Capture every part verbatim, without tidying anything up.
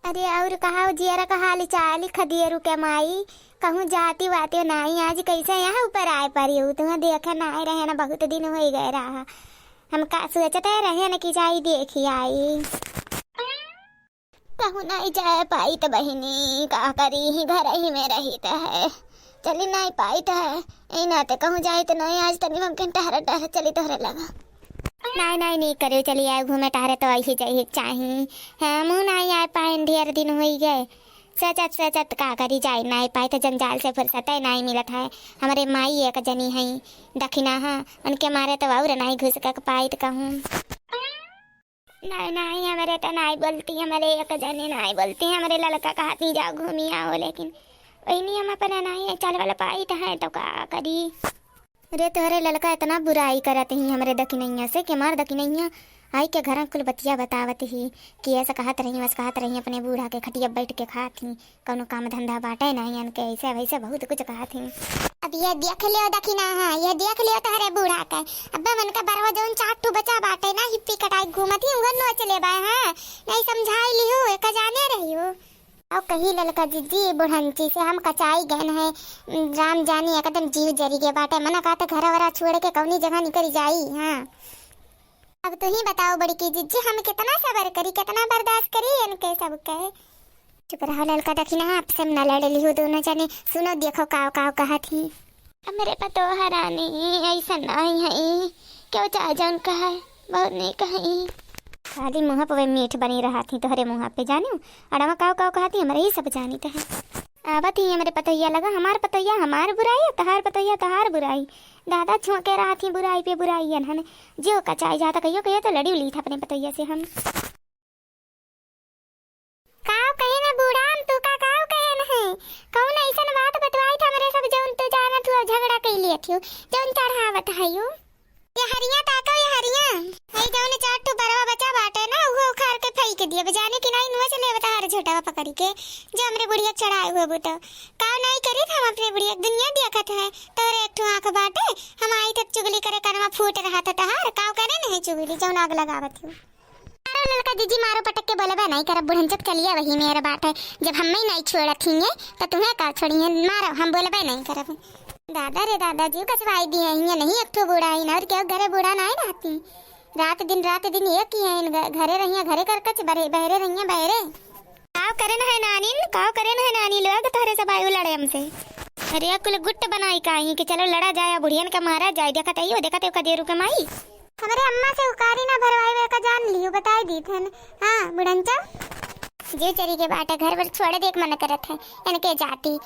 अरे और कहा, जियरा का हाल चाल खदियरू के माई, कहूँ जाती वाती नाई, आज कैसे यहाँ ऊपर आए परी हो? तुम्हें देखे नाई रहे ना, बहुत दिन होइ गए रहा। हम का सोचते रहे न कि जाई देखी आई। कहूँ नाई जाए पाई त बहिनी, का करी, ही घर ही में रही त है। चली नाई पाई त है, ए नाते कहूँ जाई त नाई, आज तनी हम कहीं टहरे टहरे चली तोहरे लगा। नाई नाई, नहीं करे, चली आए घूमे टहरे तो आई जाई चाही। हाँ, मुँह नाई आए पाए, ढेर दिन होइ गए। सोचत सोचत का करी, जाई नाई पाई त जंजाल से फुर्सत है नाई मिलत है। हमरे माई एक जनी है दखिना, हाँ, उनके मारे तो और नाई घुस के पाई त कहूँ। नाई, नाई, हमरे त नाई बोलती, हमरे एक जने नाई बोलती, हमरे ललका कहती जाओ घूमी आओ, लेकिन वही नहीं हम अपने नाई चल वाला पाई त है तो का करी। अरे तोहरे ललका इतना बुराई करत ही हमरे दखिनैया से कि मार दखिनैया आई के घर कुल बतिया बतावत ही कि ऐसा कहत रही, वैसा कहत रही, अपने बूढ़ा के खटिया बैठ के खात ही। कौनो काम धंधा बाटे नाई इनके, ऐसे वैसे बहुत कुछ कहत ही। अब ये देख लियो दखिना, हाँ, ये देख लियो तोहरे बूढ़ा के। अब्बे मन का बरवा जौन चार ठू बच्चा बाटे ना, हिप्पी कटाई घूमत ही, उहन नोच लेबा, हाँ। नहीं समझाई लिहू, एक जाने रहियो। आओ कही ललका जिज्जी बुढ़ंची से, हम कचाई गए हैं, राम जानी एकदम जीव जरी के बाटे, मना का तो घर वरा छोड़ के कौनी जगह निकल जाई, हाँ। अब तू ही बताओ बड़की जिज्जी, हम कितना सबर करी, कितना बर्दाश्त करी इनके सबके। चुप रहो ललका दखिना, आपसे न लड़ लिहू दोनों जने। सुनो देखो काव काव कहत ही। हमरे पतोह रानी ऐसा नहीं है, क्यों चाहे जौन कहे, बहुत नहीं कहे। खाली मुँह पे मीठ बनी रहत ही तोहरे मुँह पे, जानियो। अड़वा काव काव कहत ही, हमरे ही सब जानित है। आवत ही हमरे पतोहिया लगा, हमार पतोहिया हमार बुराई, तहार पतोहिया तहार बुराई। दादा छुआ के रहत ही बुराई पे बुराई अनहन। जो कचाई जाता कहियो कहियो तो लड़ी उली था अपने पतोहिया से हम। काव कहे न बूढ़ा, हम तू का काव कहे न है? कौन ऐसन बात बतवाई था हमरे सब जौन तू जानत हुआ झगड़ा कई लियत हो, जौन चढ़ावत है यू? ये हरिया ताको, ये हरिया। हई जौन चार ठो बरवा बचा बाटे ना, उहो उखाड़ के फेंक दिए। बजाने की नाई नुआ चले बता हर झोटावा पकड़ी के, जो हमरे बुढ़िया के चढ़ाए हुए बूतो। काव नाई करी था हम अपने बुढ़िया के, दुनिया देखत है। तोरे एक ठो आँख बाटे, हम आई तक चुगली करे, कनवा फूट रहा था तहार। काव करे नहीं चुगली, जौन आग लगावत हो। मारो ललका जीजी, मारो, पटक के बोलबे नहीं करब, बुढ़नचक चलिए वही मेर बाटे। जब हमें नहीं छोड़त हिये, तो तुम्हें का छोड़िए, मारो, हम बोलबे नहीं करब। दादा रे दादा, जीव कसवाई दिए हिये, नहीं एक ठो बूढ़ा ही ना, और क्यों घरे बूढ़ा नहीं रहती। रात दिन, रात दिन एक ही है, इन घ-, घरे रहिए घरे करकच, बरे-, बहरे रहिए बहरे। काव करे न है नानी, काव करे न है नानी लोग, तोहरे सब आयु लड़े हमसे। अरे कुल गुट बनाई काई कि चलो लड़ा जाए, बुढ़ियन का मारा जाए, देखत आइयो, देखत आइयो, कदेरू के माई। हमरे अम्मा से उकारी ना भरवाई, वे का जान लियो, बताई दी थन। हाँ, बुढ़ंचा। जे चरी के बाटे घर पर छोड़ देख मन करत है, इनके जाती।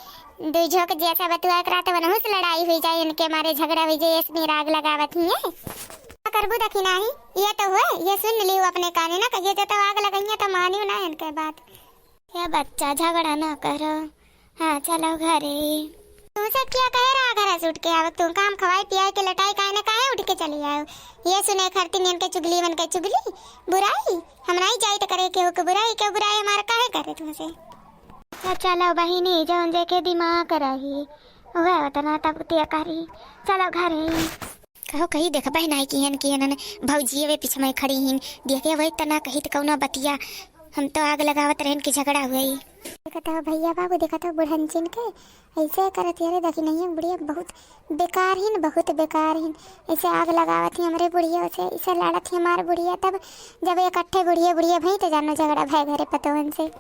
दुई झोंक जैसा बतुआ एक रात वनहु से लड़ाई हुई जाए, इनके मारे झगड़ा हुई जाए, इसमें राग लगावत ही है। का करबू दखिना ही? ये तो हुए, ये सुन लियो अपने काने ना, कहिए तो, तो आग लगाइए तो मानियो ना इनके बात। हे बच्चा, झगड़ा ना करो। हाँ, चलो घरे। तू से क्या कहे रहा घर से उठ के? अब तू काम खवाई पियाई के लटाई काहे ना, काहे उठ के चली आयो? ये सुने खरती नियन के चुगली, मन के चुगली, बुराई। हम नहीं जाई तो करे केहू के बुराई, केहू बुराई हमारा काहे करे तुमसे? तो चलो बहिनी, जौन जेके दिमाग रही, वह उतना तब ते करी। चलो घरे। कहो कही देखबे नाई किहन किहन भौजिए वे पीछे में खड़ी हिन। देखे वही तना कही त कौनो बतिया। हम तो आग लगावत रहन कि झगड़ा हुई। देखत हो भैया बाबू, देखत हो बुढ़न जिन के ऐसे करत यारे, देखी नहीं बुढ़िया बहुत बेकार हिन, बहुत बेकार हिन। ऐसे आग लगावत ही हमरे बुढ़िया से, ऐसे लड़त ही हमार बुढ़िया। तब जब इकट्ठे बुढ़िया बुढ़िया भई तो जानो झगड़ा भय घरे पतोहन से।